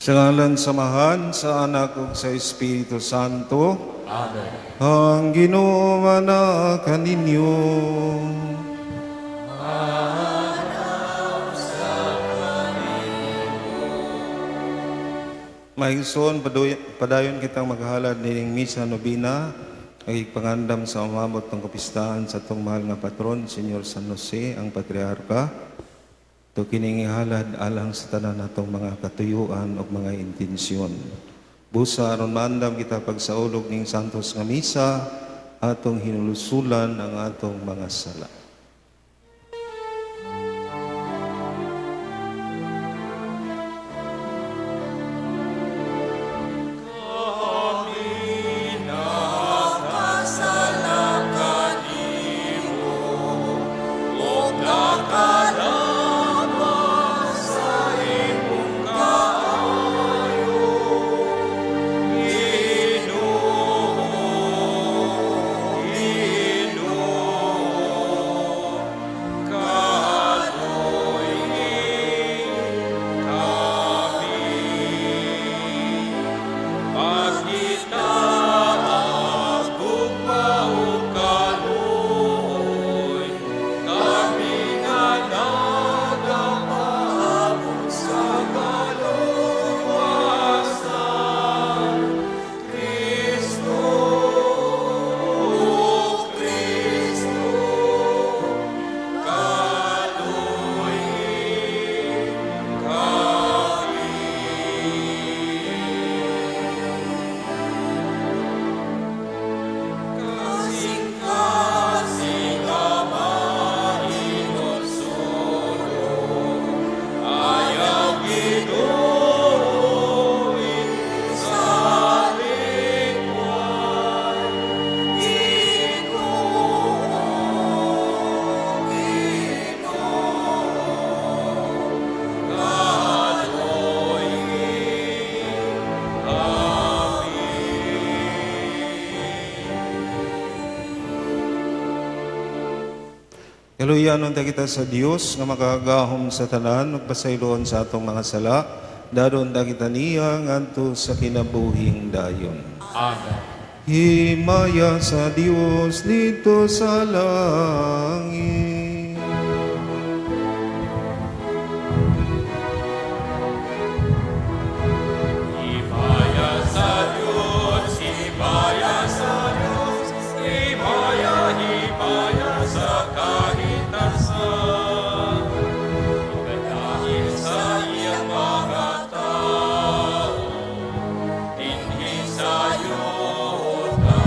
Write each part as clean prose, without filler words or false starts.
Sa ngalan sa Amahan, sa Anak ug sa Espiritu Santo. Amen. Ang Ginoo manaa kaninyo. Mga padayon kitang maghalad nining misa nobina, ang pangandam sa umabot ng kapistahan sa atong mahal nga patron, Senyor San Jose, ang Patriarka. Ito kining ihalad alang sa tanan natong mga katuyuan o mga intensyon. Busa aron maandam kita pagsaulog ning Santos nga Misa, atong hinulusulan ang atong mga sala. Kaluyan unta kita sa Dios nga makagahom sa tanan ug pasayloon sa atong mga sala. Dadon ta kita niya ngadto sa kinabuhing dayon. Amen. Himaya sa Dios dito sa langit. Himaya sa Dios, himaya sa Dios, himaya, himaya sa kahitasan. Dahil sa iyang mga tao, dinhi sa yuta.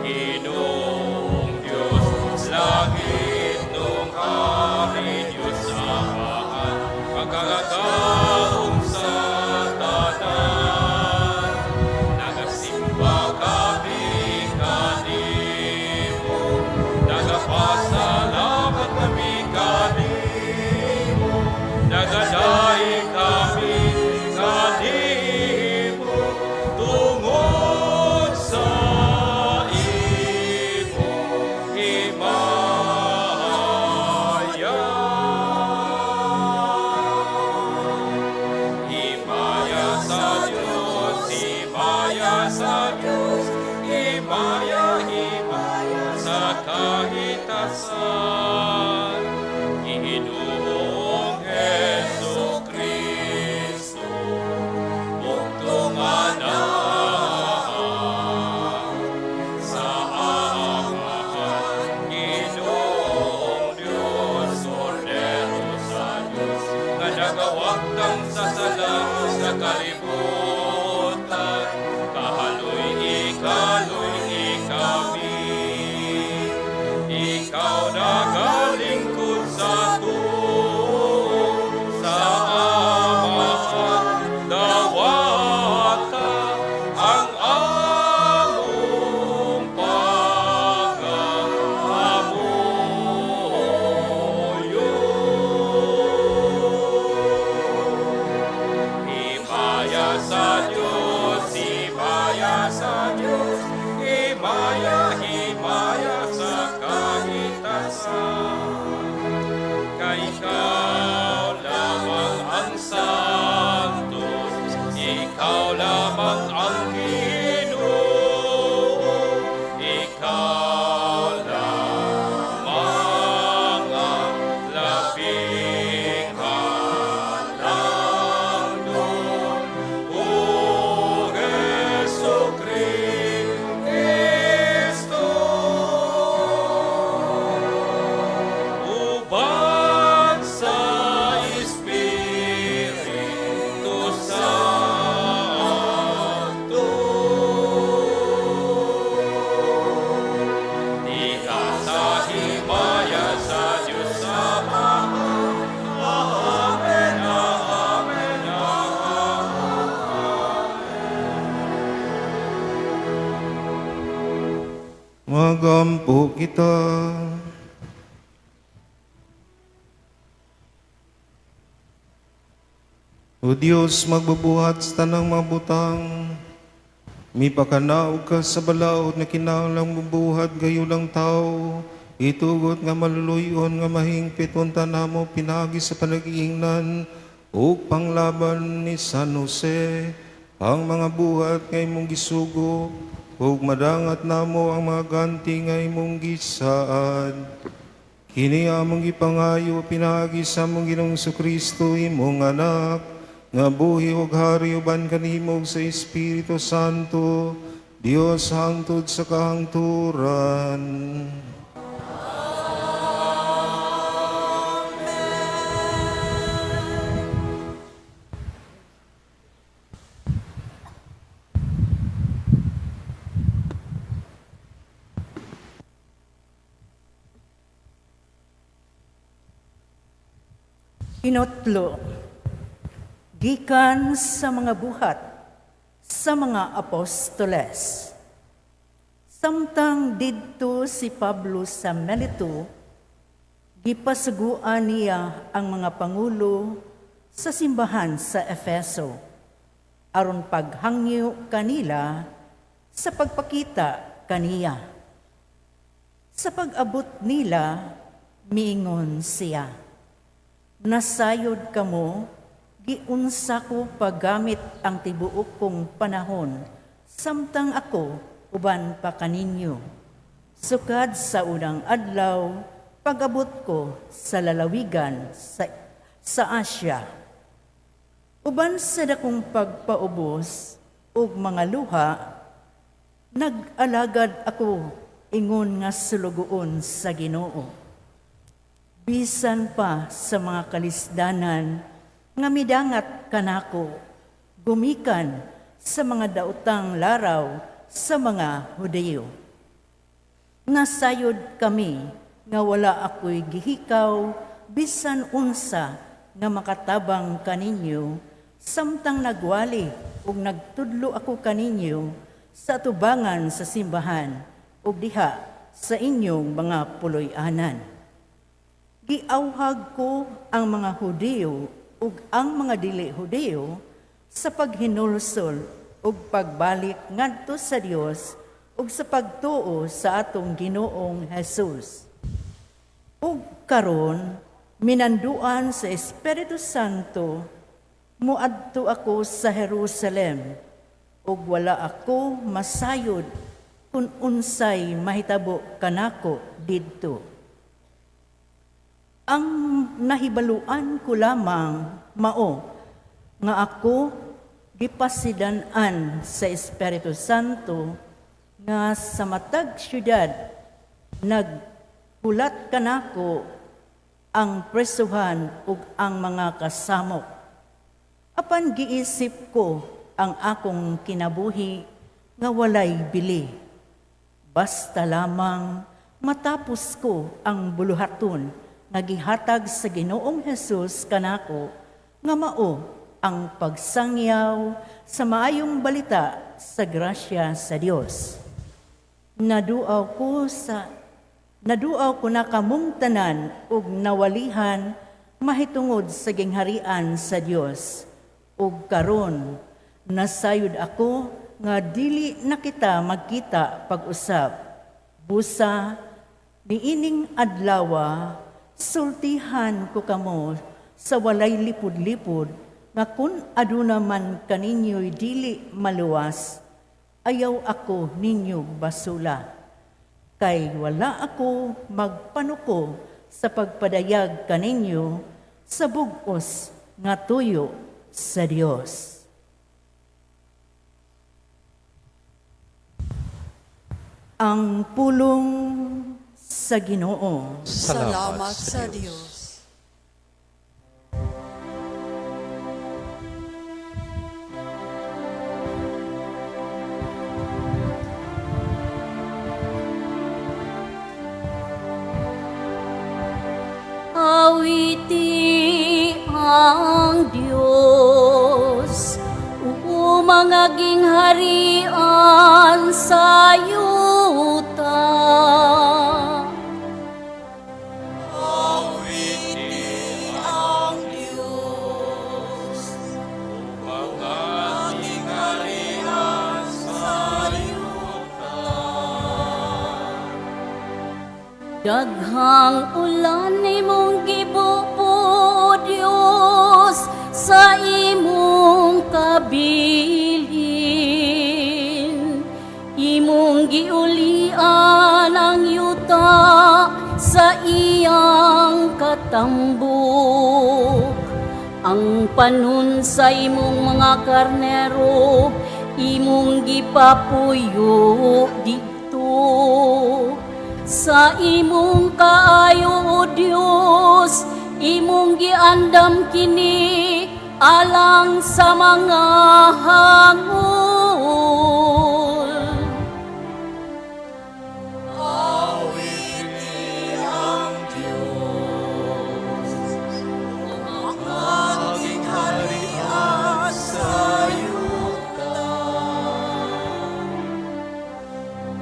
Ginoong Diyos, langit nung hari Diyos Amahan, pagkakataong sa tanan. Nagasimba kami kanimo, nagapasalamat kami kanimo, nagadaig kami kanimo, tungod sa imong himaya. Himaya sa Diyos, himaya sa Diyos, himaya, himaya sa kahitasan. Ginoong Hesu Kristo, buktong anak sa Amahan, Ginoong Diyos, Kordero sa Diyos, nga nagawagtang sa sala sa kalibutan, kahaloy ikaloy ikami. Ikaw nagalingkod sa tuo, sa Amahan, dawata ang among pagamuyo. Himaya sa Diyos, himaya sa Diyos, himaya, himaya sa kahitasan. Kay ikaw lamang ang santo, Magampo kita. O Dios, magbubuhat sa tanang mga butang, mipakanaog ka sa balaod na kinahanglang mabuhat gayo lang tao, itugot nga maluluyon nga mahingpit unta namo pinaagi sa panag-iingnan ug panglaban ni San Jose ang mga buhat nga imong gisugo ug madangat namo ang mga ganti nga imong gisaad. Kini among gipangayo pinaagi sa among Ginoong Kristo, imong anak, nga buhi ug hari uban kanimo sa Espiritu Santo, Dios hangtod sa kahangturan. Inotlo, gikan sa mga buhat sa mga apostoles. Samtang didto si Pablo sa Melito, gipasuguan niya ang mga pangulo sa simbahan sa Efeso aron paghangyo kanila sa pagpakita kaniya. Sa pag-abot nila, miingon siya, "Nasayod kamo, giunsa ko paggamit ang tibuok kong panahon, samtang ako uban pa kaninyo. Sukad sa unang adlaw, pag-abot ko sa lalawigan sa Asia. Uban sa dakong pagpaubos ug mga luha, nag-alagad ako ingon nga sulugoon sa Ginoo. Bisan pa sa mga kalisdanan nga midangat kanako, gumikan sa mga daotang laraw sa mga Hudiyo. Nasayod kami nga wala ako'y gihikaw bisan unsa nga makatabang kaninyo samtang nagwali ug nagtudlo ako kaninyo sa tubangan sa simbahan ug diha sa inyong mga puloy-anan. Giawhag ko ang mga Hudiyo ug ang mga dili Hudiyo sa paghinulsol ug pagbalik ngadto sa Dios ug sa pagtuo sa atong Ginoong Jesus. Ug karon minanduan sa Espiritu Santo, muadto ako sa Jerusalem ug wala ako masayod kung unsay mahitabo kanako didto. Ang nahibaluan ko lamang mao nga ako gipasidan-an sa Espiritu Santo nga sa matag syudad naghulat kanako ang presuhan ug ang mga kasamok. Apan giisip ko ang akong kinabuhi nga walay bili. Basta lamang matapos ko ang buluhaton nga gihatag sa Ginoong Hesus kanako nga mao ang pagsangyaw sa maayong balita sa grasya sa Dios. Naduaw ko na kamong tanan ug nawalihan mahitungod sa gingharian sa Dios. Ug karon nasayod ako nga dili na kita magkita pag-usab. Busa niining adlawa sultihan ko kamo sa walay lipod-lipod nga kun aduna man kaninyo'y dili maluwas, ayaw ako ninyo basula. Kay wala ako magpanuko sa pagpadayag kaninyo sa bug-os nga tuyo sa Dios." Ang pulong sa Ginoo. Salamat sa Dios. Awiti ang Diyos, o mga gingharian sa yuta. Daghang ulan imong gibubo, Dios, sa imong kabilin. Imong giulian ang yuta sa iyang katambok. Ang panon sa imong mga karnero, imong gipapuyo didto. Sa imong kaayo, O Dios, imong giandam kini alang sa mga hangol. Awiti ang Diyos, aking harian sa yuta.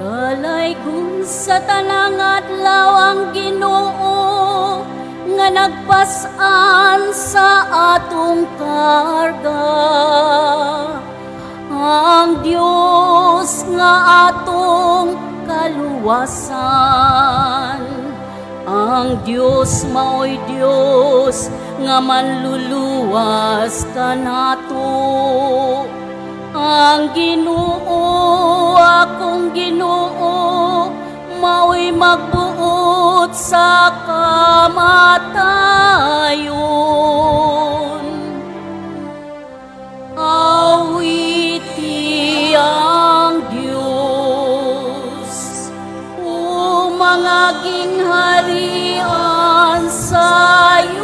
Dalaygon sa tanang adlaw ang Ginoo nga nagpas-an sa atong karga. Ang Dios nga atong kaluwasan. Ang Dios mao'y Dios nga manluluwas kanato. Ang Ginoo, akong Ginoo, mao'y magbuot sa kamatayon. Awiti ang Diyos, o mga gingharian sa yuta.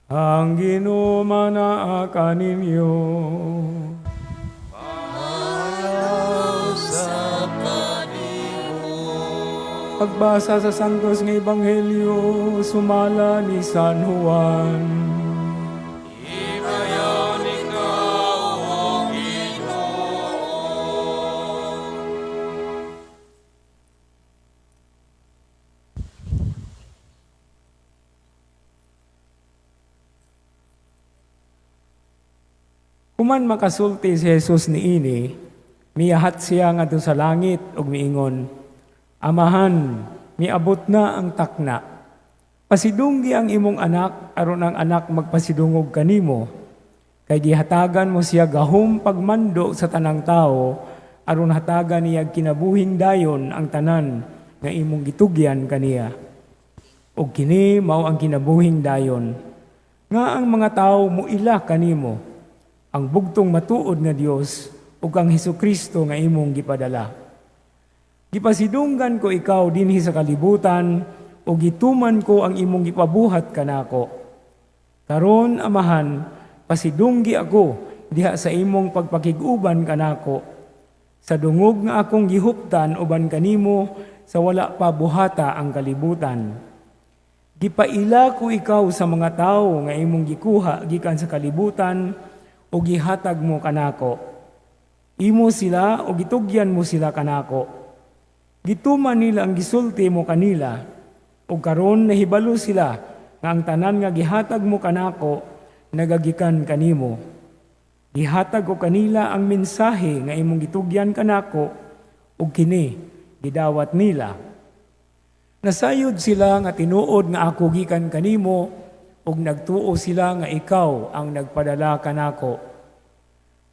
Ang Ginoo manaa kaninyo. Sa kanimo. Pagbasa sa Santos nga Ebanghelyo sumala ni San Juan. Himayon ikaw, O Ginoo. Human makasulti si Jesus niini, miyahat siya ngadto sa langit ug miingon, "Amahan, miabot na ang takna. Pasidunggi ang imong anak aron ang anak magpasidungog kanimo. Kay gihatagan mo siya gahom pagmando sa tanang tao aron hatagan niya kinabuhing dayon ang tanan nga imong gitugyan kaniya. Ug kini mao ang kinabuhing dayon nga ang mga tawo muila kanimo, ang bugtong matuod nga Dios ug ang Hesukristo nga imong gipadala. Gipasidunggan ko ikaw dinhi sa kalibutan ug gituman ko ang imong gipabuhat kanako. Karon, Amahan, pasidunggi ako diha sa imong pagpakig-uban kanako sa dungog nga akong gihuptan uban kanimo sa wala pa buhata ang kalibutan. Gipaila ko ikaw sa mga tawo nga imong gikuha gikan sa kalibutan ug gihatag mo kanako. Imo sila ug gitugyan mo sila kanako. Gituman nila ang gisulti mo kanila ug karon nahibalo sila nga ang tanan nga gihatag mo kanako nagagikan kanimo. Gihatag ko kanila ang mensahe nga imong gitugyan kanako ug kini gidawat nila. Nasayod sila nga tinuod nga ako gikan kanimo ug nagtuo sila nga ikaw ang nagpadala kanako.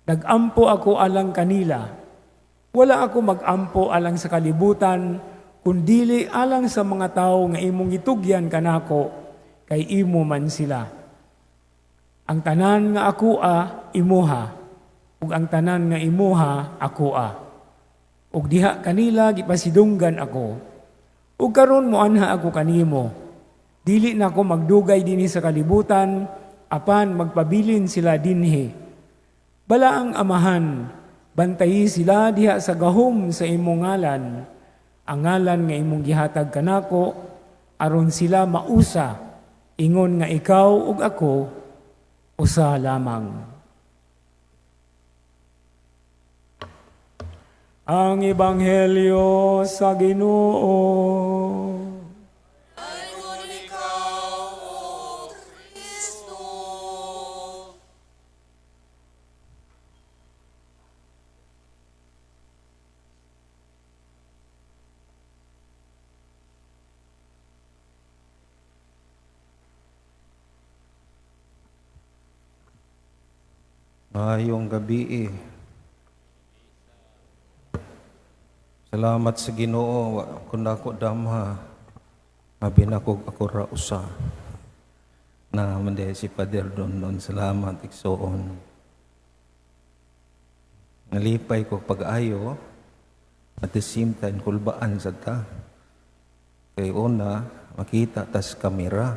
Nagampo ako alang kanila. Wala ako magampo alang sa kalibutan, kundili alang sa mga tawo nga imong gitugyan kanako, kay imo man sila. Ang tanan nga akoa imuha, ug ang tanan nga imuha akoa. Ug diha kanila gipasidunggan ako. Ug karon moanha ako kanimo. Dili na ako magdugay dinhi sa kalibutan, apan magpabilin sila dinhi. Balaang Amahan, bantayi sila diha sa gahom sa imong ngalan, ang ngalan nga imong gihatag kanako, aron sila mausa, ingon nga ikaw ug ako usa lamang. Ang Ebanghelyo sa Ginoo. Dayon ikaw, O Kristo. Maayong gabi eh. Salamat sa Ginoo, wa ko nako damha. Abi nako ako ra usa. Na man diay si Father Don Don, salamat igsoon. Nalipay ko pag-ayo, at the same time kulbaan sa ta. Kay una makita tas kamera.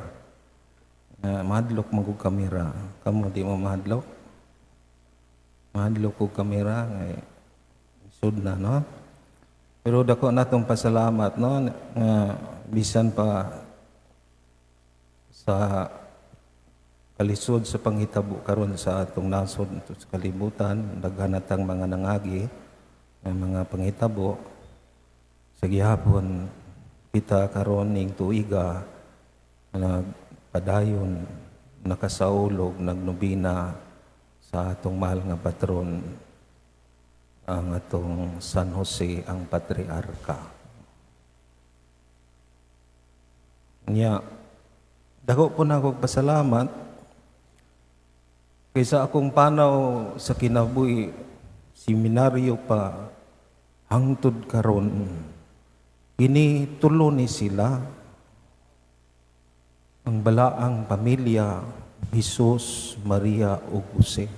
Mahadlok man kog kamera. Kamo di mo mahadlok? Mahadlok kog kamera kay sud na, no? Pero dako natong pasalamat, no, nga bisan pa sa kalisod sa panghitabo karon sa atong nasod sa kalibutan, daghan natang mga nangagi nga mga panghitabo sa gihapon kita karon ning tuiga nagpadayon nakasaulog nagnobina sa atong mahal nga patron, ang atong San Jose ang Patriarka. Nya, dako po na akong pasalamat kaysa akong panaw sa kinabuhi, seminaryo pa, hangtod karon, kini tulo ni sila, ang balaang pamilya, Jesus, Maria ug Jose.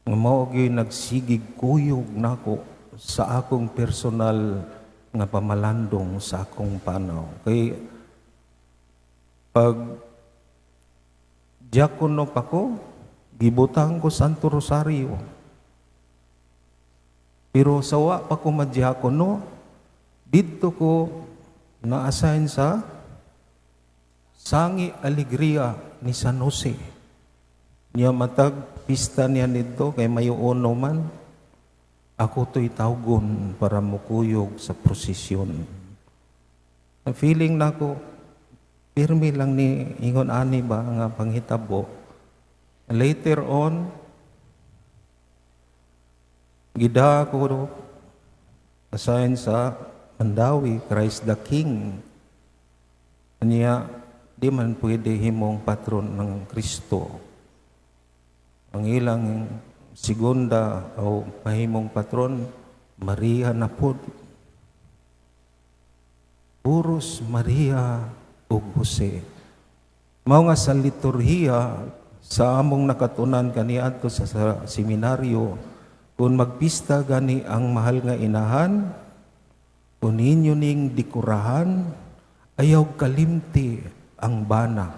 Nga mao gyud nagsigig kuyog nako sa akong personal nga pamalandong sa akong panaw. Kay pag diakono pa ko, gibutang ko Santo Rosario. Pero sa wa pa ko madiakono, didto ko na-assign sa Sangi Alegria ni San Jose. Niya matag pista niya nito kay Mayo uno man, ako to'y tawgon para mukuyog sa prosesyon. Ang feeling nako, pirmi lang ni ingon ani ba nga panghitabo. Later on, gida ko assign sa Mandaue, Christ the King. Niya, di man pwede himong patron ng Kristo. Ang ilang segunda o mahimong patron, Maria na pod. Puros Maria ug Jose. Mao nga sa liturhiya, sa among nakatunan kaniadto sa seminaryo, kung magpista gani ang mahal nga inahan, kung ninyo ning dekorahan, ayaw kalimti ang bana.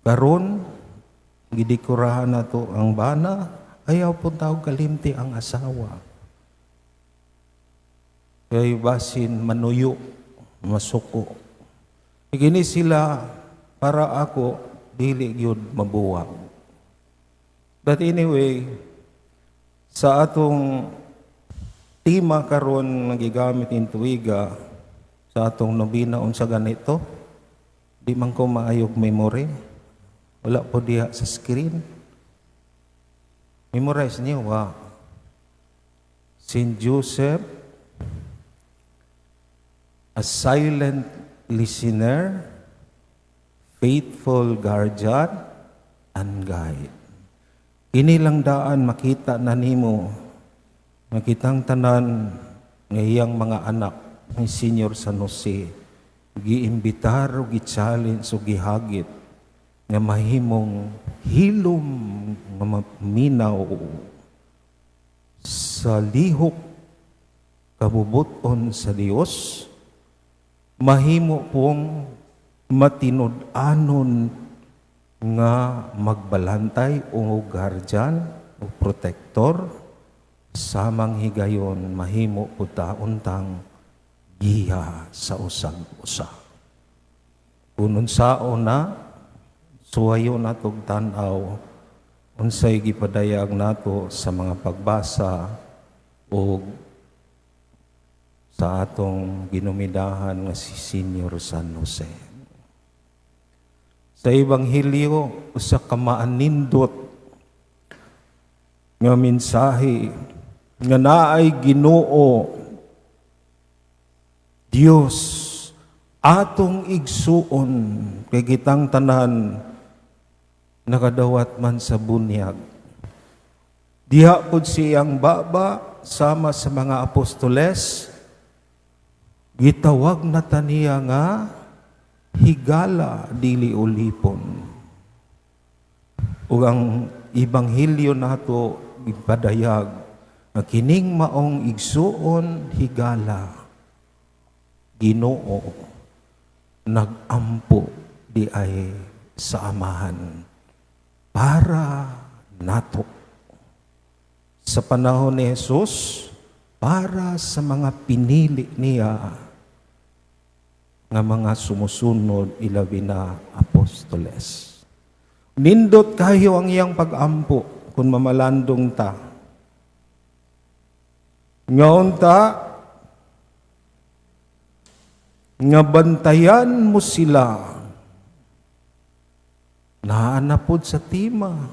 Karon, gidikorahan na to ang bana, ayaw po tawag kalimti ang asawa. Kay basin manuyo, masuko. Gini sila para ako, dili gyud mabuwag. But anyway, sa atong tema karon nga gigamit in tuiga sa atong nobina unsa ganito, di man ko maayog memory. Wala po diha sa screen. Memorize niyo, wa. Saint Joseph, A silent listener, faithful guardian, and guide. Kini lang daan makita na nimo, makitang tanan nga iyang mga anak ni Senior San Jose, giimbitar o gi-challenge o gihagit nga mahimong hilom nga maminaw sa lihok kabubuton sa Dios, mahimo pong matinud-anon nga magbalantay o guardian o protector, samang higayon mahimo pud ta untang giya sa usag usa. Kung unsaon na suwayo natog tan-aw unsay gipadayag nato sa mga pagbasa o sa atong ginumidahan nga si Senior San Jose. Sa Ebanghelyo, usa ka maanindot nga mensahe nga naay Ginoo Dios atong igsuon, kay kitang tanan nakadawat man sa bunyag. Diha pud siyang baba sama sa mga apostoles, gitawag na taniya nga higala, dili ulipon. Ug ang ebanghelyo nato gipadayag nga kining maong igsuon, higala, Ginoo, nagampo di ay sa Amahan para nato. Sa panahon ni Jesus, para sa mga pinili niya nga mga sumusunod, ilabi na apostoles. Nindot kayo ang iyang pag-ampo kung mamalandong ta. Ngaon ta nga bantayan mo sila, naa na pod sa tema.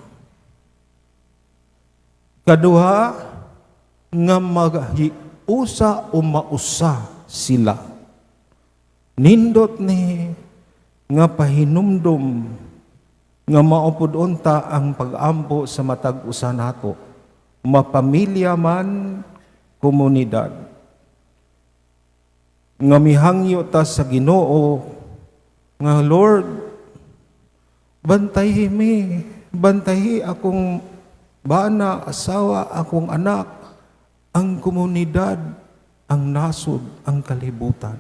Kaduha, nga maghiusa o mausa sila. Nindot ni nga pahinumdum nga mao pud unta ang pag-ampo sa matag usa nato, mapamilya man, komunidad, nga mihangyo ta sa Ginoo nga, "Lord, bantayi mi, bantayi akong bana, asawa, akong anak, ang komunidad, ang nasod, ang kalibutan."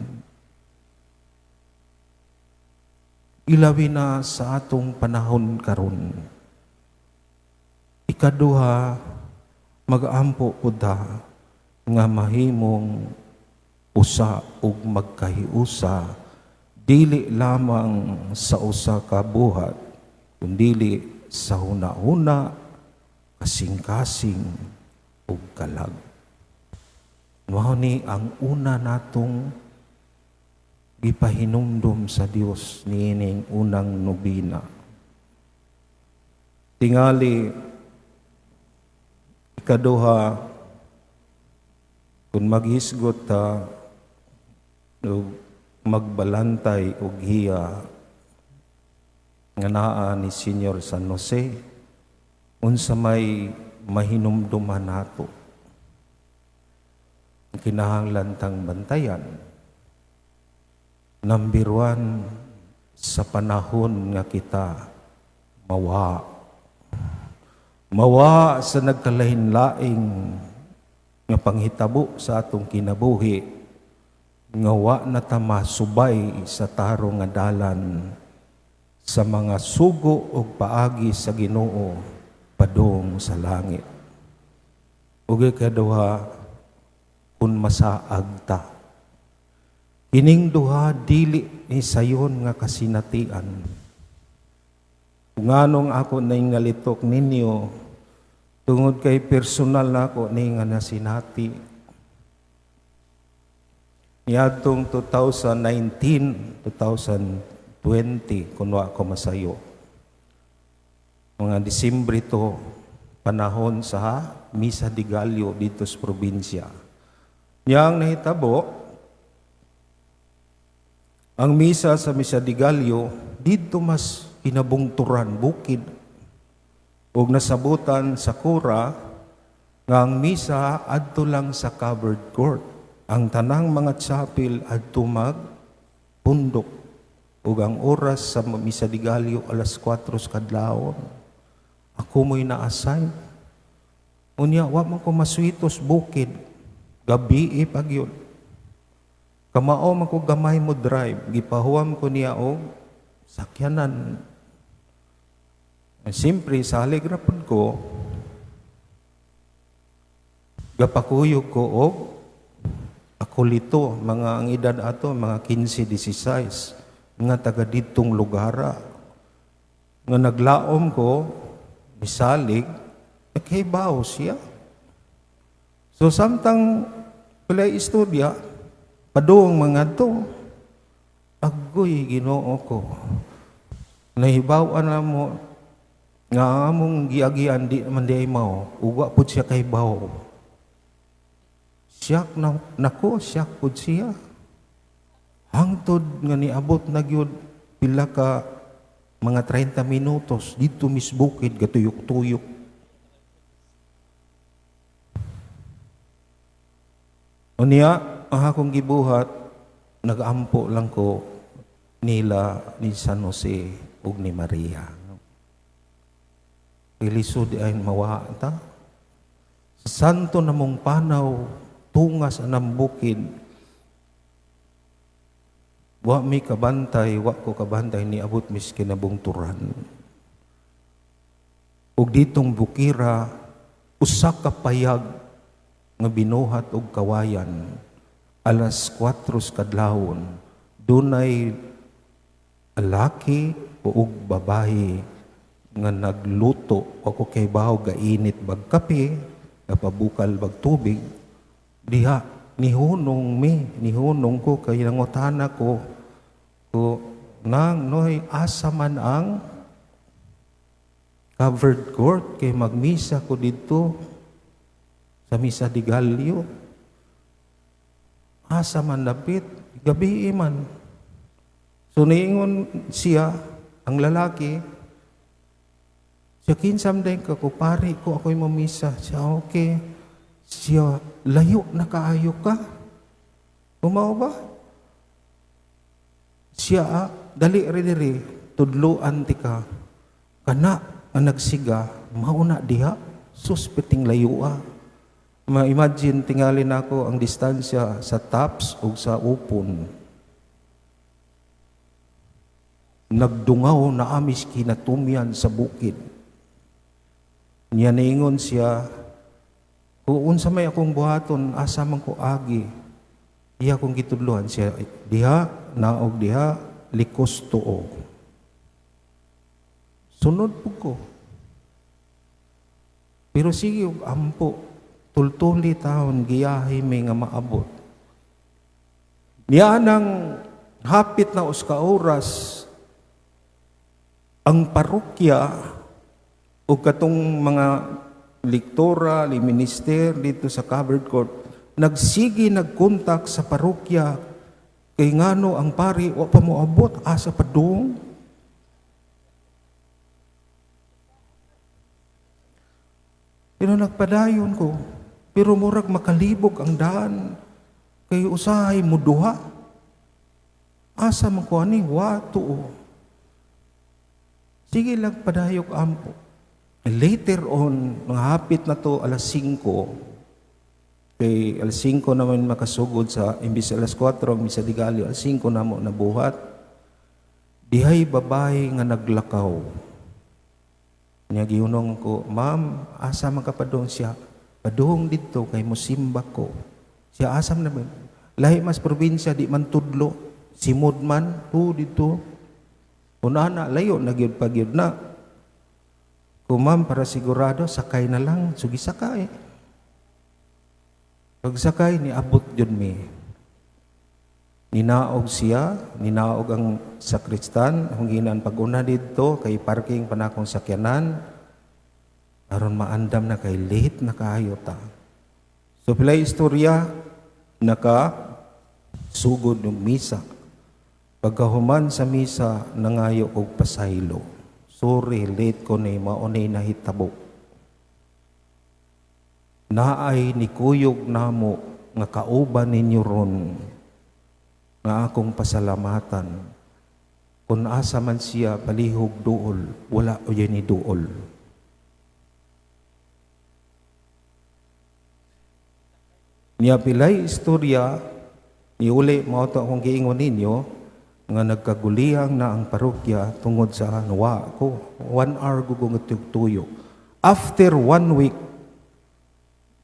Ilabi na sa atong panahon karon. Ikaduha, mag-ampo pud ta nga mahimong usa ug magkahiusa, dili lamang sa usa ka buhat kundili sa huna-huna, kasing-kasing ug kalag. Mao ni ang una natong gipahinumdum sa Dios niining unang nobina. Tingali ikaduha, kung maghisgot ta ug magbalantay og hiya nga naa ni Senior San Jose, unsa may mahinumduman nato kinahanglan tang bantayan? Number 1, sa panahon nga kita mawa. Mawa sa nagkalain-laing nga panghitabo sa atong kinabuhi, nga wa na ta masubay sa tarong nga dalan sa mga sugo ug paagi sa Ginoo padung sa langit. Ug ikaduha, kung masaag ta. Kining duha dili ni sayon nga kasinatian. Kung anong ako nangalitok ninyo, tungod kay personal na ako ni nga nasinati. Niadtong 2019, 2020, kung wa ako masayo. Mga Disembre to, panahon sa Misa de Gallo dito sa probinsya. Niyang nahitabo, Ang misa sa Misa de Gallo, didto mas kinabungturan, bukid. Ug nasabutan sa kura nga ang misa adto lang sa covered court. Ang tanang mga chapel adto mag pundok. Ug ang oras sa Misa de Gallo, alas 4 sa kadlawon. Ako mo'y na-assign. Unya, wa man ko maswitos bukid. Gabi pag yun. Kamao man ko gamay mo drive, gipahuwam ko niya og sakyanan. Siyempre, salig ra pud ko, gapakuyog ko og akolito, mga ang edad ato, mga 15, 16, nga taga ditong lugara. Nga naglaom ko, misalig, naghibaw siya. So samtang pilay istorya, padung mga to, agoy, Ginoo ko. Nahibaw na mo nga among giagian di man di ay mao, ug wa pud siya kahibaw. Siyak na nako, siyak pud siya. Hangtod nga niabot na gyud pila ka mga 30 minutos didto mis bukid, gatuyok-tuyok. Unya, ang akong gibuhat, nag-ampo lang ko nila ni San Jose ug ni Maria. Ilisod ay mawa ta. Sa santo namong panaw, tungas anang bukid, wa mi kabantay, wa ko kabantay, niabot mis kinabungturan. Ug ditong bukira, usa ka payag nga binuhat og kawayan, alas 4 sa kadlawon, dunay lalaki o og babae nga nagluto. Ako kay bawo gainit bag kape, gapabukal bag tubig diha. Nihunong mi, nihunong ko kay nangutana ko ko nang noy, asa man ang covered court kay magmisa ko didto sa Misa de Gallo? Asa man dapit? Gabi man. So niingon siya, ang lalaki, siya, "Kinsam din ka?" Ko, "Pari ko, ako'y mamisa." Siya, "Okay." Siya, "Layo na kaayo ka. Umao ba?" Siya, "Ah, dali ri diri, tudluan ti ka. Kana nga nagsiga, mauna diha." Suspiting layo ah. Ma-imagine tingali nako ang distansya sa Tops ug sa Upon. Nagdungaw na amis kinatumyan sa bukid. Niya niingon siya, kung unsa may akong buhaton, asa man ko agi? Iya kong gitudluan siya, diha, naog diha, likos tuo. Sunod po ko. Pero sige, og ampo, tultuli taon, giyahe mi nga maabot. Niya nang hapit na usa ka oras, ang parokya o katong mga lektora, li minister dito sa covered court, nagsige nagkontak sa parokya kay ngano ang pari wa pa moabot, asa pa dong. Pero nagpadayon ko. Pero murag makalibog ang daan. Kay usahay mo duha. Asa man ko ani, wa tuo. Sige lang, padayok ampo. Later on, mga hapit na to alas 5, kay alas 5 naman makasugod sa, imbis alas 4, ang Misa de Gallo, alas 5 na mo nabuhat. Dihay babae nga naglakaw. Niya gihunong ko, "Ma'am, asa man ka padung?" Siya, "Padung didto kay musimba ko." Siya, "Asam na ba?" Lahi mas probinsya, di man tudlo. Simod man, tu didto. Una na, layo na gyud pa gyud na. Ko, "Ma'am, para sigurado, sakay na lang." Sugi sakay. Pagsakay, niabot yun mi. Ninaog siya, ninaog ang sakristan, hungginan pag-una didto, kay parking pa na akong sakyanan, aron maandam na kay late na kaayo ta. So pilay istorya, naka sugod ng misa. Pagkahuman sa misa, nangayo og pasaylo. Sorry, late ko ni mao ni nahitabo. Naay nikuyog namo nga kauban ninyo ron nga akong pasalamatan. Kung asa man siya palihog duol, wala o ni duol. Niya pilay istorya, niuli mao to akong giingon ninyo, nga nagkaguliyang na ang parokya tungod sa nuwa ko. 1 hour gugong tuyo. After 1 week,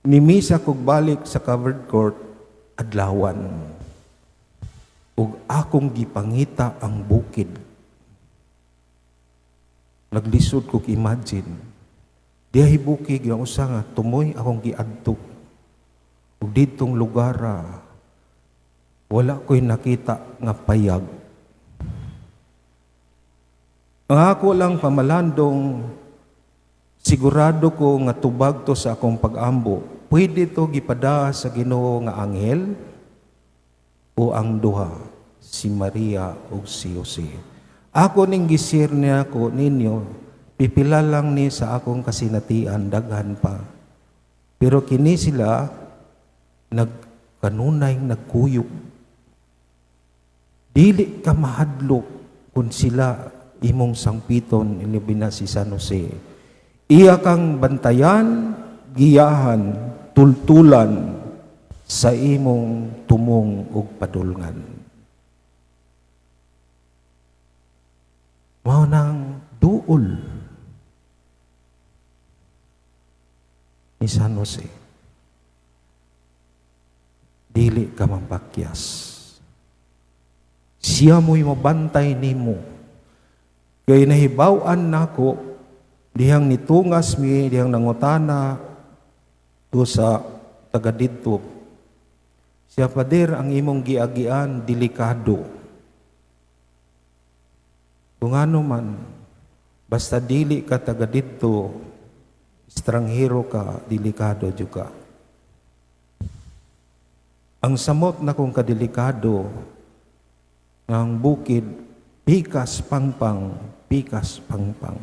nimisa kog balik sa covered court, adlawan. Ug akong gipangita ang bukid. Naglisod kog imagine. Diyahi bukid nga usa nga tumoy akong giadto. Ug didtong lugara, wala ko'y nakita nga payag. Ang ako lang pamalandong, sigurado ko nga tubag to sa akong pag-ambo. Pwede to gipada sa Ginoo nga anghel o ang duha, si Maria o si Jose. Ako ning gisir niya ko ninyo, pipila lang ni sa akong kasinatian, daghan pa. Pero kini sila, nagkanunay nagkuyog. Dili ka mahadlok kung sila imong sangpiton, ilabi na si San Jose. Iya kang bantayan, giyahan, tultulan sa imong tumong ug padulngan. Mao nang duol ni San Jose. Dili ka mampakyas. Siya mo'y mabantay nimo. Kay nahibaw-an nako dihang nitungas mi, dihang nangutana to sa taga didto. Siya, Pader, ang imong giagian delikado. Kung ano man, basta dili ka taga didto, estranghero ka, delikado jud ka. Ang samot na kong kadelikado ng bukid, pikas pangpang, pikas pangpang.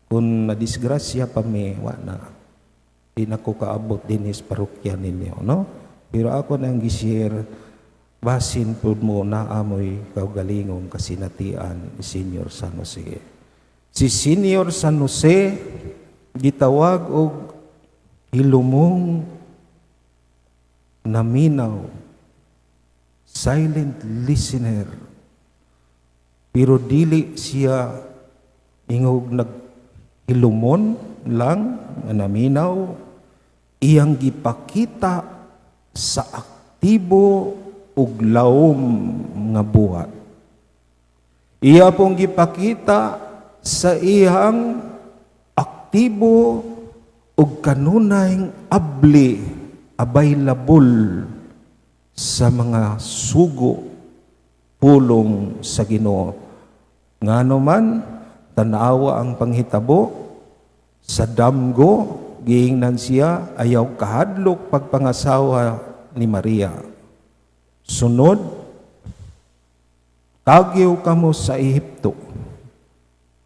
Kung nadisgrasya pa mi, wa na. Di na ko kaabot dinis parokya ninyo, no? Pero ako nang gisir, basin pud mo na amoy kaugalingong kasinatian ni Senior San Jose. Si Senior San Jose gitawag og hilumong naminaw, silent listener. Pero dili siya ingog naghilumon lang naminaw, iyang gipakita sa aktibo ug lawom nga buhat. Iya pong gipakita sa iyang aktibo ug kanunay abli, available sa mga sugo pulong sa Ginoo. Ngano man, tanawa ang panghitabo sa damgo, giingnan siya ayaw kahadlok pagpangasawa ni Maria. Sunod, kagyo kamo sa Ehipto.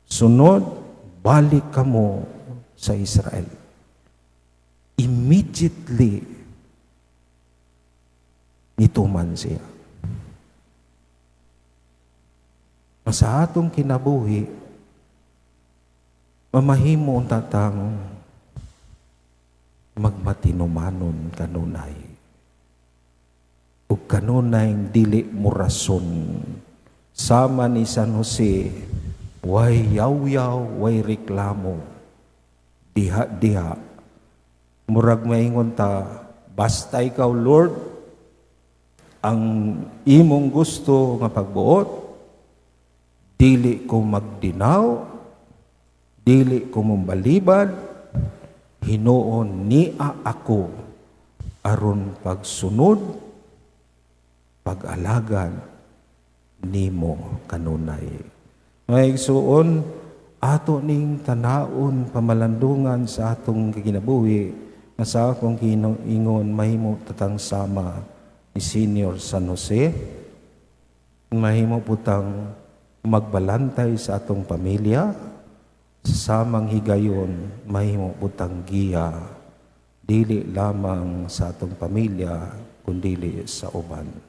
Sunod, balik kamo sa Israel. Immediately, nituman siya. Sa atong kinabuhi, mamahimo ang tatang magmatinumanon kanunay. Ug kanunay dili mo rason. Sama ni San Jose, way yaw-yaw, way reklamo. Diha-diha. Murag maingon ta, basta ikaw, Lord, ang imong gusto nga pagbuot, dili ko magdinaw, dili ko mambalibad, hinuon niya ako aron pagsunod, pag-alagad nimo kanunay. Mga igsuon, ato ning tanaon pamalandungan sa atong kinabuhi nga sa akong ingon mahimo tatang sama ni Senior San Jose. Mahimo putang magbalantay sa atong pamilya, sa samang higayon, mahimo putang giya, dili lamang sa atong pamilya, kundili sa uban.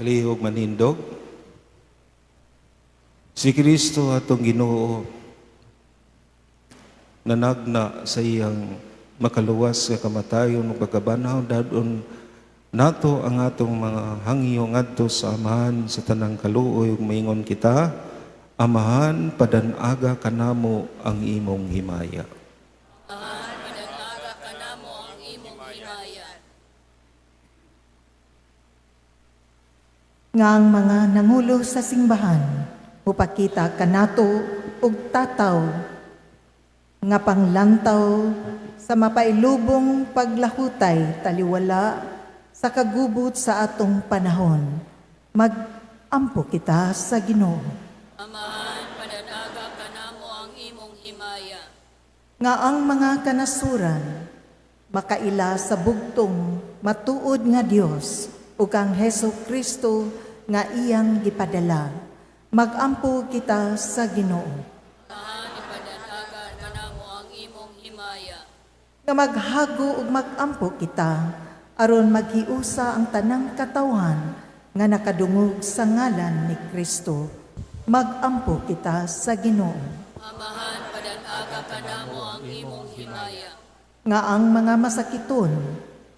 Palihog manindog. Si Kristo atong Ginoo nanagna sa iyang makaluwas sa kamatayon ug pagkabanhaw, dadon nato ang atong mga hangyo ngadto sa Amahan sa tanang kaluoy ug maingon kita, Amahan, padan-aga kanamo ang imong himaya. Amahan, padan-aga kanamo ang imong himaya. Nga ang mga nangulo sa simbahan mupakita kanato og tataw nga panglantaw sa mapailubong paglahutay taliwala sa kagubot sa atong panahon. Mag-ampo kita sa Ginoo. Amahan, padan-aga kanamo ang imong himaya. Nga ang mga kanasuran makaila sa bugtong matuod nga Dios ug ang Hesus Kristo nga iyang gipadala. Magampo kita sa Ginoo. Amahan, ipadanaga kanamo ang imong himaya. Nga maghago ug magampo kita aron maghiusa ang tanang katawhan nga nakadungog sa ngalan ni Kristo. Magampo kita sa Ginoo. Amahan, padanaga kanamo ang imong himaya. Nga ang mga masakiton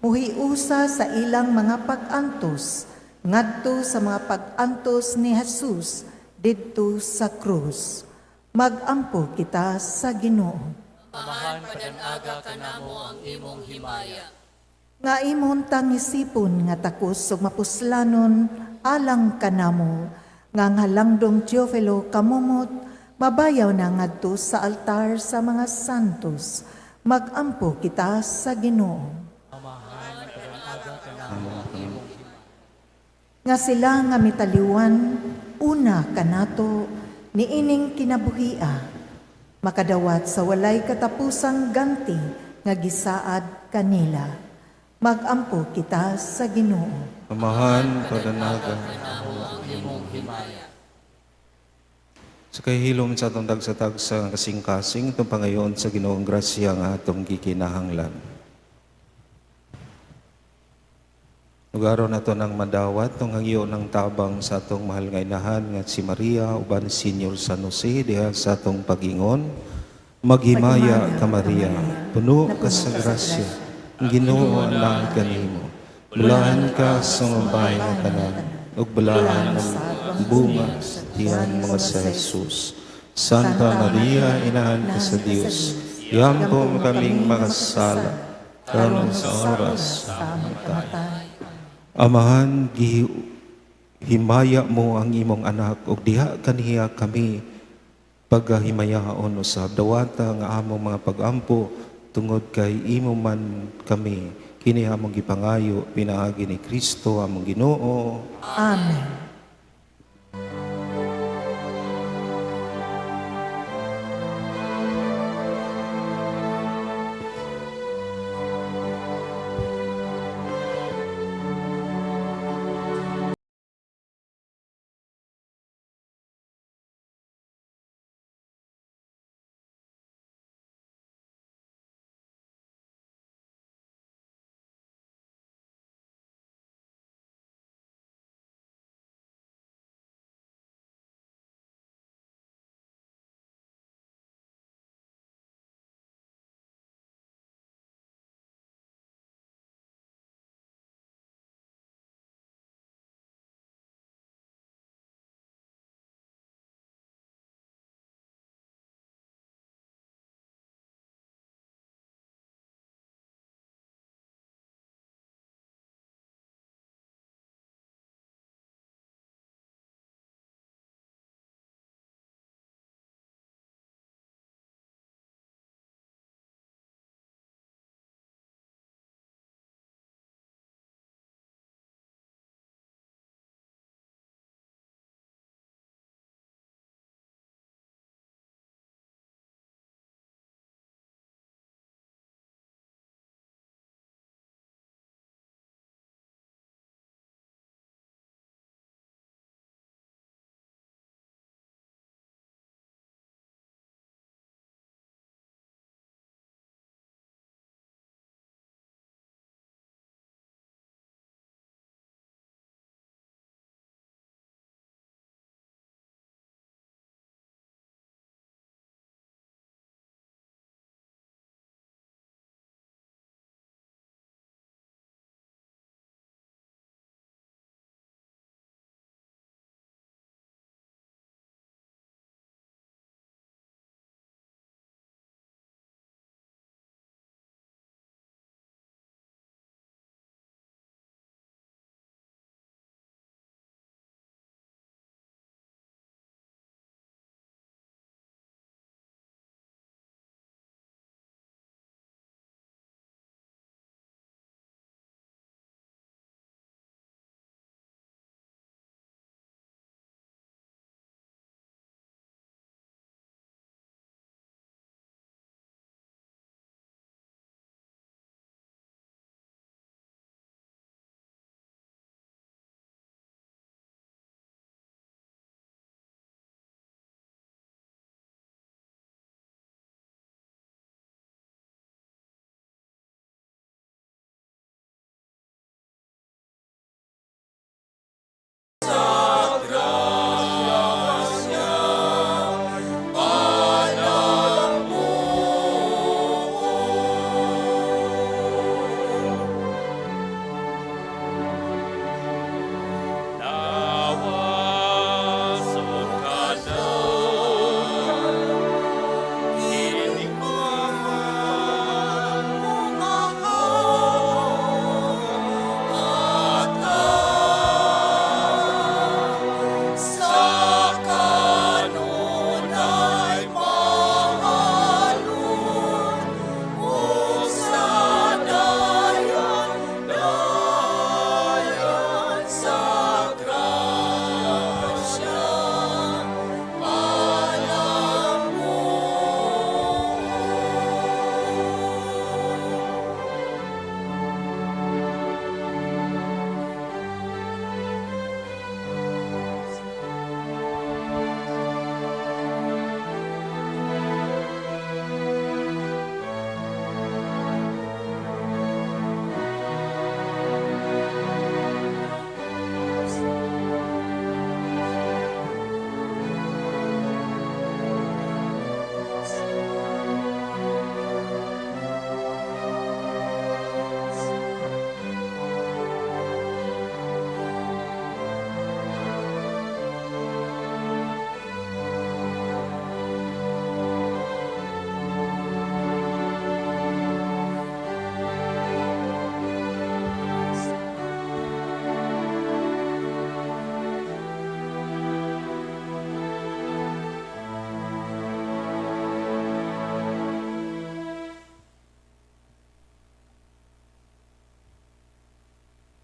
muhiusa sa ilang mga pag-antos ngadto sa mga pag-antos ni Jesus didto sa krus. Magampo kita sa Ginoo. Amahan, padanaga kanamo ang imong himaya. Nga imong tangisipon nga takos ug mapuslanon alang kanamo, nga ang halangdong Teofilo kamumot mabayaw na ngadto sa altar sa mga santos. Magampo kita sa Ginoo. Nga sila nga mitaliwan una kanato niining kinabuhia, makadawat sa walay katapusang ganti nga gisaad kanila. Magampo kita sa Ginoo. Amahan, padanaga sa kahilom sa atong tagsa-tagsa kasing-kasing, itong pangayon sa Ginoong grasya nga atong gikinahanglan. Lugaron nato ng madawat tong hangyo ng tabang sa atong mahal nga inahan nga si Maria uban Senior San Jose diha sa atong pagingon. Maghimaya ka Maria, puno ka sa grasya, ang Ginoo naa kanimo. Bulahan ka sa babae nga tanan, ug bulahan ang bunga sa tiyan mga sa Jesus. Santa Maria, inahan ka sa Dios, yampo mo kaming makasala, karon sa oras sa among kamatay. Amahan, gihimaya mo ang imong anak ug diha kaniya kami paghimayaon usab. Dawata nga among mga pagampo tungod kay imo man kami kini among gipangayo pinaagi ni Kristo among Ginoo. Amen.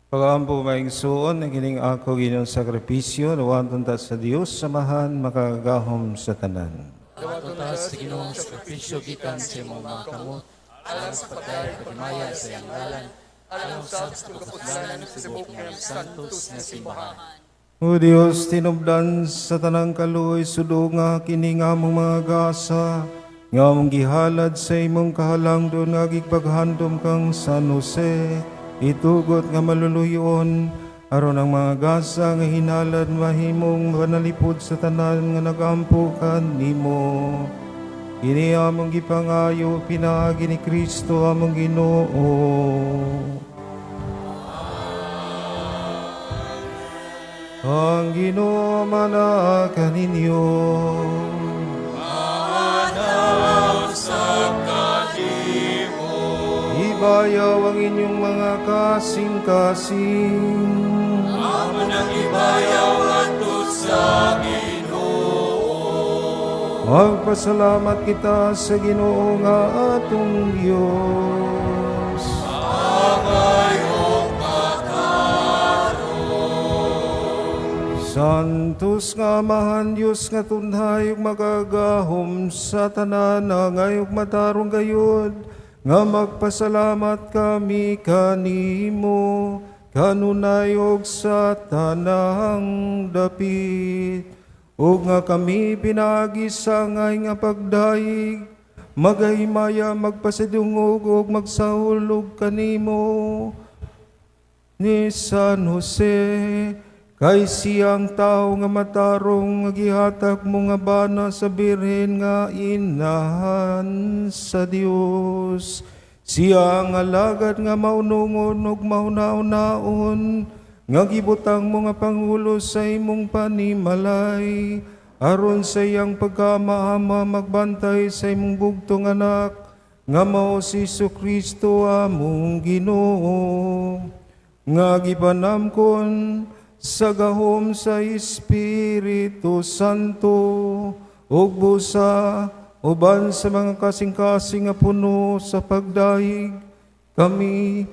Pag-ampo maigsuon ang kining ako Ginoong sakripisyo, dawaton ta sa Dios Amahan makagagahom sa tanan. Dawaton ta sa Ginoong sakripisyo gikan sa imong mga kamot, alang sa pagdayeg paghimaya sa iyang ngalan, alang usab sa pagkaputlanan sa tibuok niyang santos nga simbahan. O Dios, tinubdan sa tanang kaluoy, sudunga kini nga among mga gasa, nga among gihalad sa imong kahalangdon nga gipaghandom kang San Jose, itugot nga maluluyon, aron ang mga gasa nga hinalad mahimong panalipod sa tanan nga nagampo kanimo. Kini among gipangayo pinaagi ni Kristo among Ginoo. Ang Ginoo manaa kaninyo. Ibayaw ang inyong mga kasing-kasing. Amo nang ibayaw ngadto sa Ginoo. Magpasalamat kita sa Ginoo nga atong Dios. Santos nga Amahan Dios nga tunhay ug makagagahom sa tanan angay ug matarong gayud nga magpasalamat kami kanimo kanunay ug sa tanang dapit ug nga kami pinaagi sa angay nga pagdayeg magahimaya magpasidungog ug magsahulog kanimo ni San Jose, kay siyang tao nga matarong nga gihatag mo nga bana sa birhen nga inahan sa Dios. Siya ang alagad nga maunungon ug mauna-unaon nga gibutang mo nga pangulo sa imong panimalay aron sa iyang pagkamaama magbantay sa imong bugtong anak nga mao si Kristo among Ginoo nga gipanamkon sa gahom sa Espiritu Santo ug busa uban sa mga kasing-kasing nga puno sa pagdayeg kami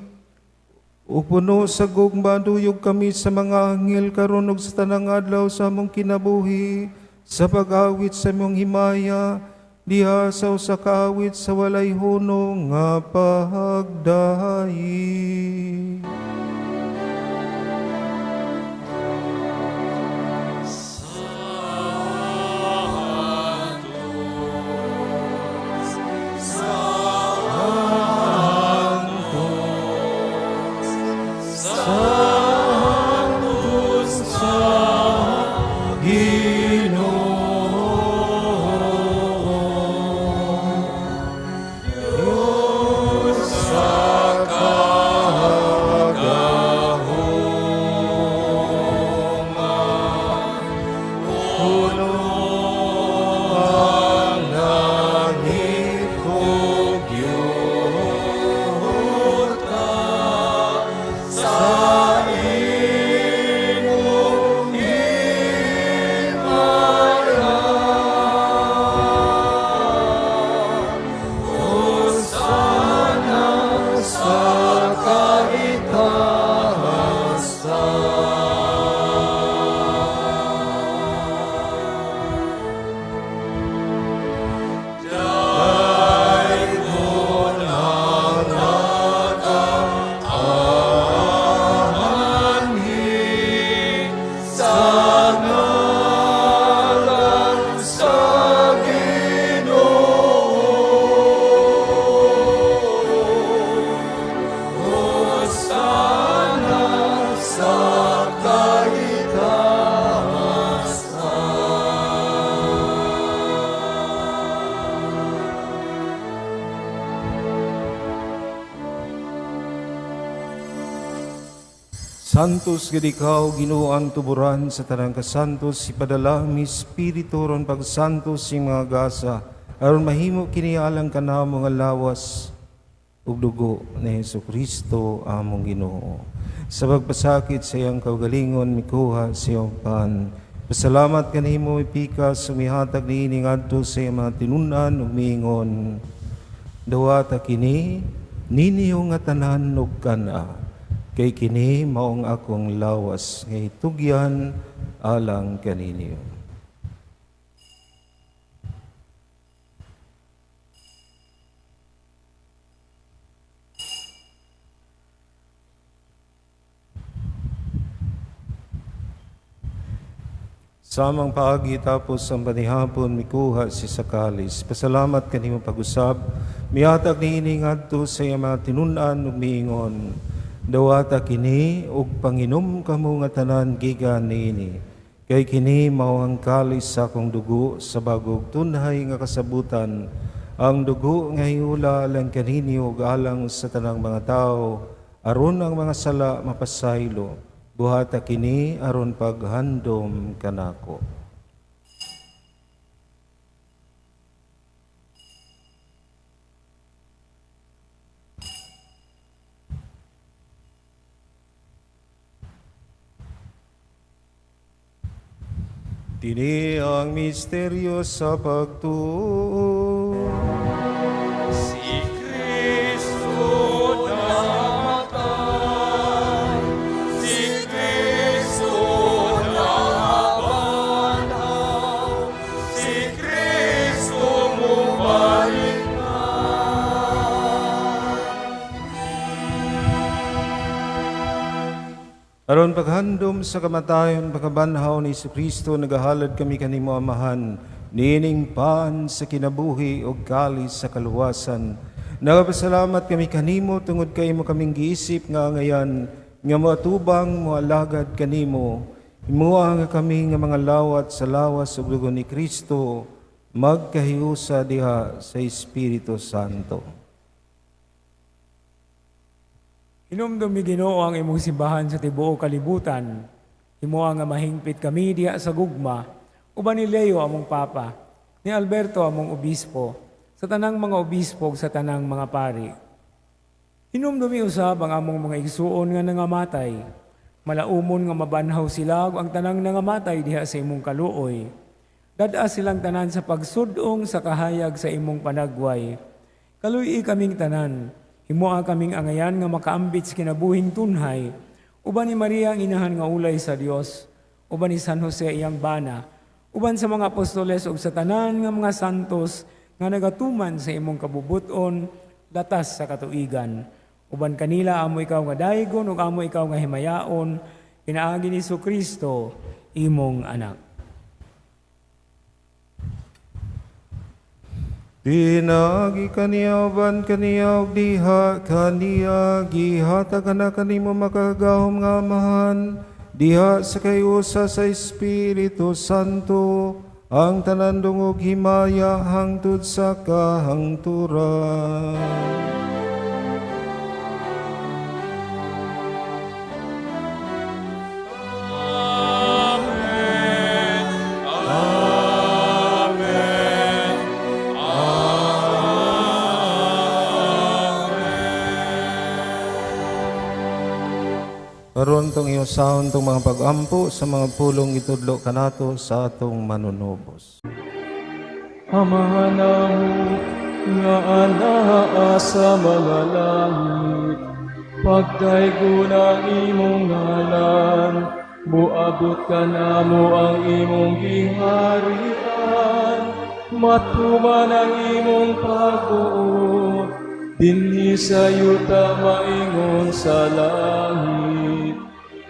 ug puno sa gugma duyog kami sa mga anghel karon ug sa tanang adlaw sa among kinabuhi sa pag-awit sa imong himaya diha sa usa ka awit sa walay hunong nga pagdayeg. Santos gid ikaw, Ginoo ang tuburan sa tanang kasantos, ipadala ang Espiritu ron pagsantos sing mga gasa, aron mahimo kini alang kanamo nga lawas ug dugo ni Hesus Kristo among Ginoo. Sa pagpasakit sa iyang kaugalingon mikuha sa iyang pan. Pasalamat kanimo ipikas sumihatag niini ngadto sa iyang mga tinun-an ug miingon. Dawata kini ninyo nga tanan ug kana. Kay kini maong akong lawas nga itugyan alang kaninyo. Samang paagi tapos ang panihapon mikuha si Sakalis. Pasalamat kanimo pag-usab. Mihatag niini ngadto sa iyang mga tinun-an ug miingon. Dawata kini ug panginom kamo nga tanan gikan niini. Kay kini mao ang kalis sa akong dugo sa bagong tunhay nga kasabutan. Ang dugo nga hiula alang kaninyo ug alang sa tanang mga tawo aron ang mga sala mapasaylo. Buhata kini aron paghandom kanako. Kini ang misteryo sa pagtuo. Si Kristo namatay, si Kristo nabanhaw, si Kristo mubalik na. Aron paghandom sa kamatayon, pagkabanhaw ni Kristo, nagahalad kami kanimo Amahan, niining paan sa kinabuhi o kalis sa kaluwasan. Nagapasalamat kami kanimo tungod kay imo kaming giisip nga angayan, nga moatubang moalagad kanimo. Imuha nga kami nga mga lawat sa lawas ug dugo ni Kristo, magkahiusa diha sa Espiritu Santo. Hinumdumi Ginoo ang imong simbahan sa tibuok kalibutan. Himoa nga mahingpit kami diha sa gugma, uban ni Leo among Papa, ni Alberto among obispo, sa tanang mga obispo ug sa tanang mga pari. Hinumdumi usab ang among mga igsuon nga nangamatay. Malaumon nga mabanhaw sila ug ang tanang nangamatay diha sa imong kaluoy. Dad-a silang tanan sa pagsudong sa kahayag sa imong panagway. Kaluy-i kaming tanan. Himoa kaming angayan nga makaambit sa kinabuhing tunhay. Uban ni Maria ang inahan nga ulay sa Dios, uban ni San Jose iyang bana, uban sa mga apostoles ug sa tanan nga mga santos nga nagatuman sa imong kabubuton latas sa katuigan. Uban kanila amo ikaw nga daygon ug amo ikaw nga himayaon pinaagi ni Kristo imong anak. Pinagi kaniya uban kaniya ug diha kaniya gihatag na kanimo makagagahom nga Amahan diha sa kayusa sa Espiritu Santo ang tanan dungog himaya hangtod sa kahangturan. Karon tong iusahon tong mga pag-ampo sa mga pulong itudlo kanato sa atong manunubos. Amahan namo nga anaa sa mga langit, pagdaygon ang imong ngalan, moabot kanamo ang imong giharian, matuman ang imong pagbuot, dinhi sa yuta maingon sa langit.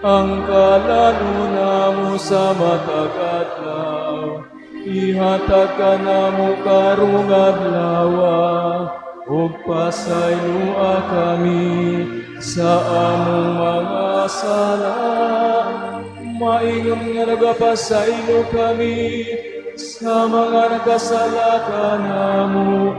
Ang kalalo namo sa matag adlaw, ihatag kanamo karong adlaw, ug pasayloa kami sa among mga sala, maingon nga nagapasaylo kami sa mga nagkasala kanamo,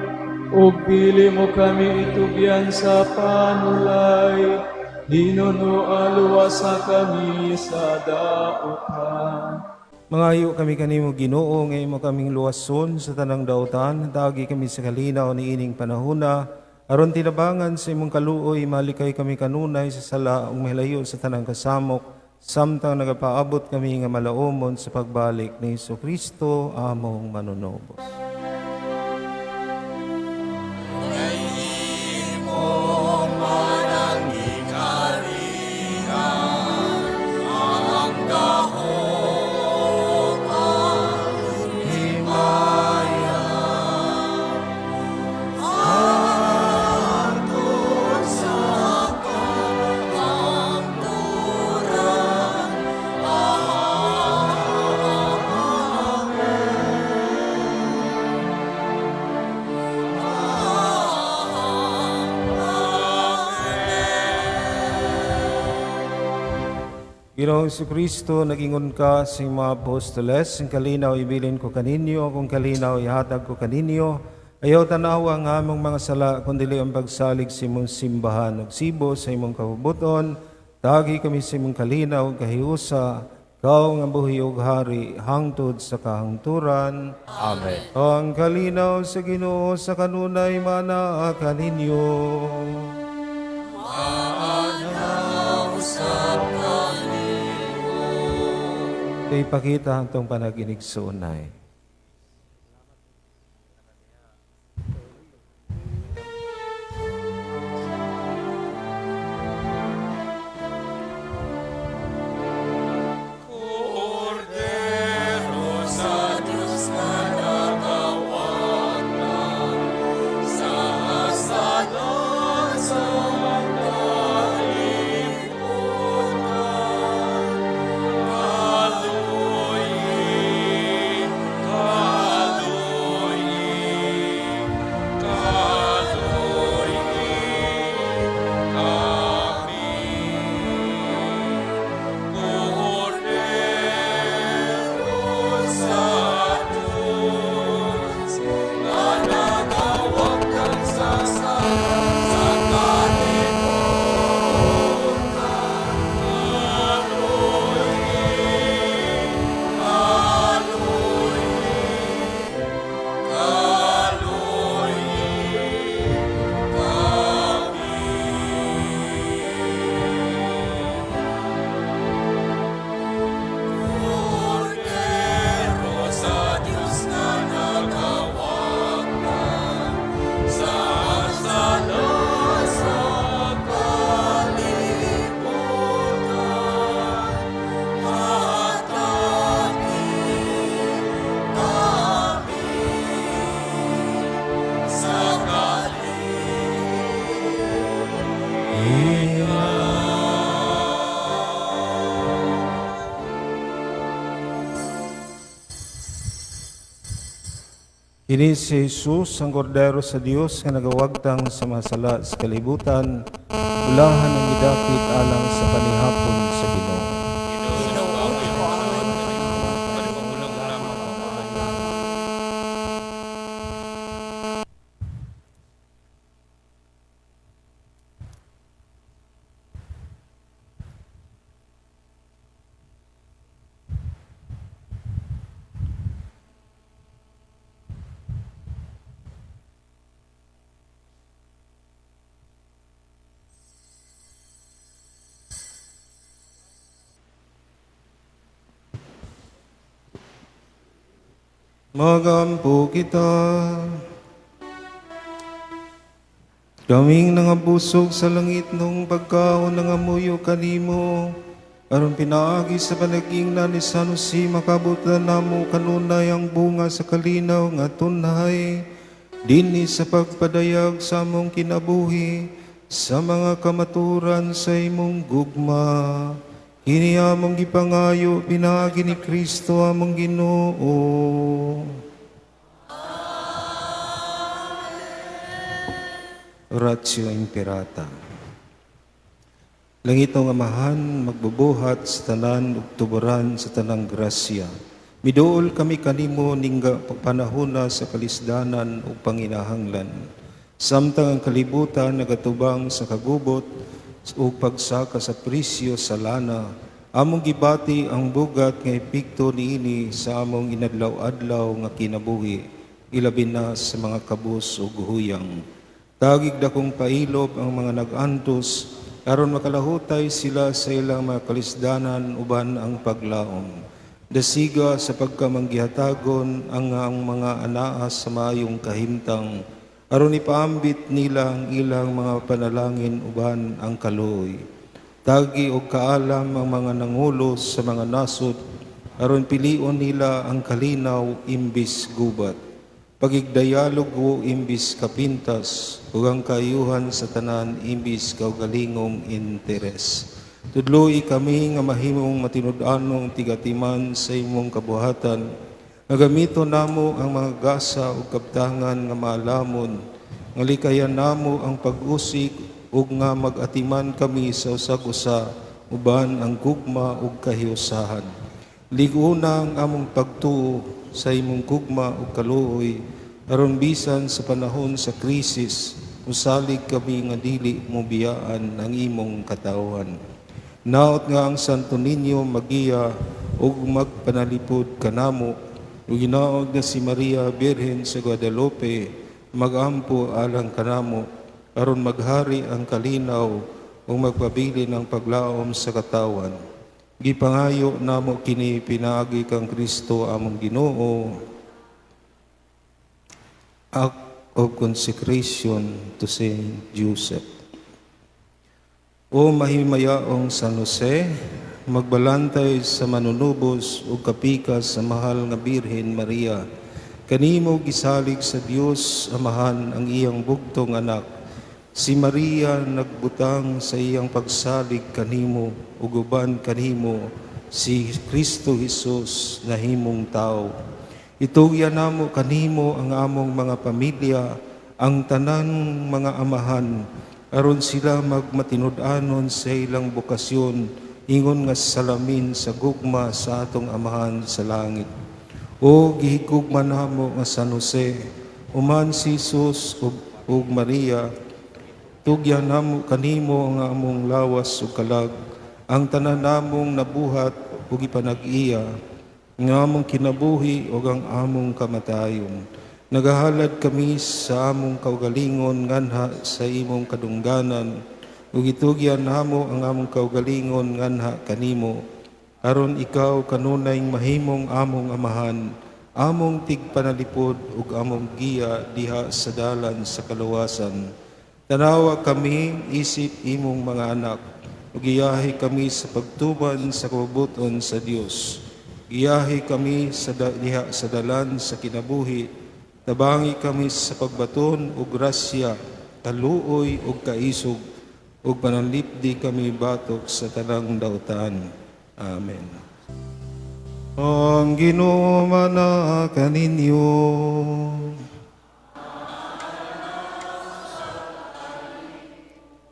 ug dili mo kami itugyan sa panulay, hinunoa luwasa kami sa dautan. Mangayo kami kanimo Ginoo nga imo kaming luwason sa tanang dautan, dagi kami sa kalinaw niining panahona, aron tinabangan sa imong kaluoy malikay kami kanunay sa sala ug mahilayo sa tanang kasamok, samtang nagapaabot kami nga malaumon sa pagbalik ni Hesukristo among manunubos. Kay imong mananging ari, Ginoong Kristo, nagingon ka sa iyong mga apostoles, ang kalinaw ibilin ko kaninyo, kung kalinaw ihatag ko kaninyo, ayaw tanawa ang among mga sala, kundili ang pagsalig sa imong simbahan, ug sibo sa imong kabubuton, tagi kami sa imong kalinaw, kahiusa, ikaw nga buhi ug hari, hangtod sa kahangturan. Amen. Ang kalinaw sa Ginoo sa kanunay manaa kaninyo. Ipakita ang itong panaginig sa unay. Kordero sa Diyos na nagawagtang sa sala sa kalibutan. Kaluoyi, kaluoyi, kaluoyi kami. Kordero sa Diyos na nagawagtang sa sala sa kalibutan. Kaluoyi, kaluoyi, kaluoyi kami. Kordero sa Diyos na nagawagtang sa sala sa kalibutan. Hatagi kami sa kalinga. Kini si Jesus, ang kordero sa Dios nga nagawagtang sa mga sala sa kalibutan, ulahan ang gidapit alang sa panihapon sa Ginoo. Ginoo, ikaw ang Panipagulang lamang ang Magampo kita. Kaming nangabusog sa langit nung pagkaon nangamuyo kanimo, aron pinaagi sa panagingnan ni San Jose makabutan namo kanunay ang bunga sa kalinaw nga tunhay, dinhi sa pagpadayag sa among kinabuhi, sa mga kamaturan sa imong gugma. Kini among gipangayo pinaagi ni Kristo among Ginoo. Oratio Imperata. Langitong Amahan, magbubuhat sa tanan ug tuboran sa tanang grasya. Miduol kami kanimo ningga panahona sa kalisdanan ug panginahanglan. Samtang ang kalibutan nagatubang sa kagubot ug pagsaka sa presyo sa lana, among gibati ang bugat nga epekto niini sa among inadlaw-adlaw nga kinabuhi, ilabi na sa mga kabus ug huyang. Tagig dakong pailob ang mga nag-antos, aron makalahutay sila sa ilang mga kalisdanan uban ang paglaom. Dasiga sa pagkamanggihatagon ang mga anaa sa maayong kahimtang, aron ipaambit nila ang ilang mga panalangin uban ang kaluoy. Tagi og kaalam ang mga nangulos sa mga nasod, aron pilion nila ang kalinaw imbis gubat. Pagigdayalogo imbis kapintas, ug ang kaayuhan sa tanan imbis kaugalingong interes. Tudloi kami nga mahimong matinud-anong tigatiman sa imong kabuhatan, nga gamito namo ang mga gasa ug kabtangan nga maalamon, nga likayan namo ang pag-usig ug nga mag-atiman kami sa usag-usa uban ang gugma ug kahiusahan. Lig-una ang among pagtuo sa imong gugma ug kaluoy aron bisan sa panahon sa krisis musalig kami nga dili mobiyaan ang imong katawhan. Naot nga ang Santo Niño magiya ug magpanalipod kanamo ug hinaot nga si Maria Birhen sa Guadalupe magampo alang kanamo aron maghari ang kalinaw ug magpabilin ang paglaom sa katawan. Gipangayo namo kini pinaagi kang Kristo among Ginoo. Act of consecration to Saint Joseph. O mahimayaong San Jose, magbalantay sa manunubos ug kapikas sa mahal nga Birhen Maria. Kanimo gisalig sa Dios Amahan ang iyang bugtong anak. Si Maria nagbutang sa iyang pagsalig kanimo ug uban kanimo si Kristo Jesus nahimong tao. Itugyan namo kanimo ang among mga pamilya, ang tanan mga amahan, aron sila magmatinud-anon sa ilang bokasyon, ingon nga salamin sa gugma sa atong Amahan sa langit. O gihigugma namo nga San Jose, uman si Jesus ug Maria, tugyan namo kanimo ang among lawas ug kalag, ang tanan namong nabuhat ug ipanag-iya, ang among kinabuhi ug ang among kamatayon. Nagahalad kami sa among kaugalingon nganha sa imong kadungganan, ug itugyan namo ang among kaugalingon nganha kanimo, aron ikaw kanunay mahimong among amahan, among tigpanalipod ug among giya diha sa dalan sa kaluwasan. Tanawa kami isip imong mga anak, ug giyahi kami sa pagtuman sa kabubut-on sa Dios. Giyahi kami sa diha sa dalan sa kinabuhi, tabangi kami sa pagbaton og grasya, kaluoy ug kaisog, ug panalipdi kami batok sa tanang dautan. Amen. Ang Ginoo mana kaninyo.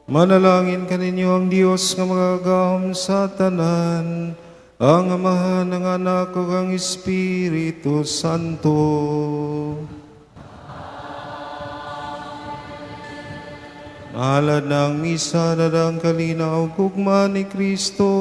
Manalangin kaninyo ang Dios nga magagahom sa tanan, ang Amahan, ang Anak, ug ang Espiritu Santo. Alad ng misa na ang kalinaw gugma ni Kristo.